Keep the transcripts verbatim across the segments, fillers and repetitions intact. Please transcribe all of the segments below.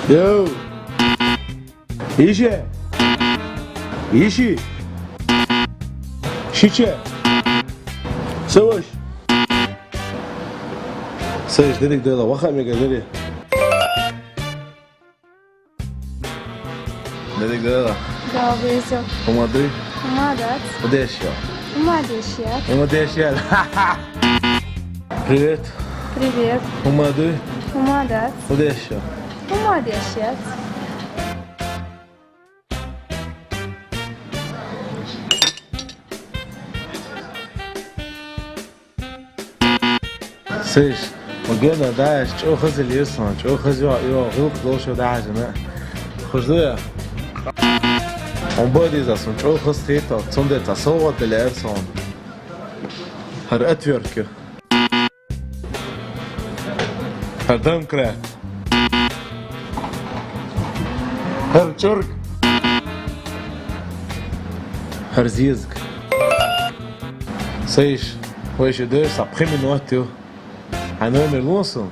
Йоу! Иже! Иши! Шиче! Саваш! Саваш, дедик дела, ваха мега дери. Дедик дела. Да, везё. Умадуй. Умадац. Удешьё. Умадешьят. Умадешьят. Привет. Привет. Умадуй. Умадац. Удешьё. Умадешьят. Сиш, ма гена даш, чӀо хазил ирсан, чӀо хазил, ё, гӀулакх долаш дажана. Хуждуя. Он бодиза сун чӀо хаз хитал, цунде та совгӀат дали ирсан. Гьар отвёртка. Гьар домкратка. Гьар чӀург. Гьар зезг. Сиш, вай ши деш са пхи минут ю. А номер лунсун?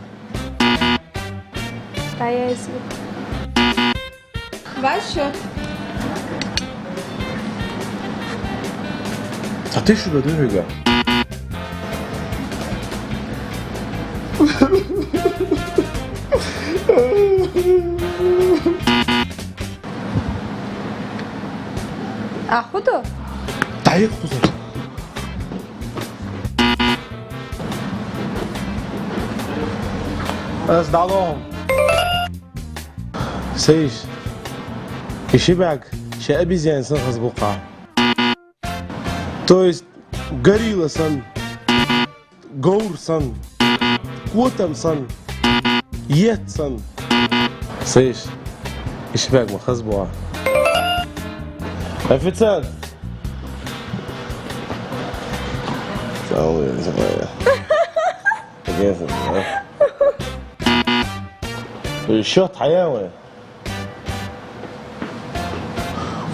Стояси. Ваш счёт. А ты что, дорога? А худо? Дай худо. Аз далом. Сейш. Ишибаг, ше обезьян сан хазбука. То есть, горилла сан, говр сан, котам сан, ет сан. Сейш. Ишибаг ма хазбуа. Официант. Самое, самое. Интересно, да? Счёт хьаян вай.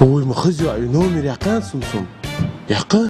Ой, ма хазё, ай номер якъан сум сум. Якъан?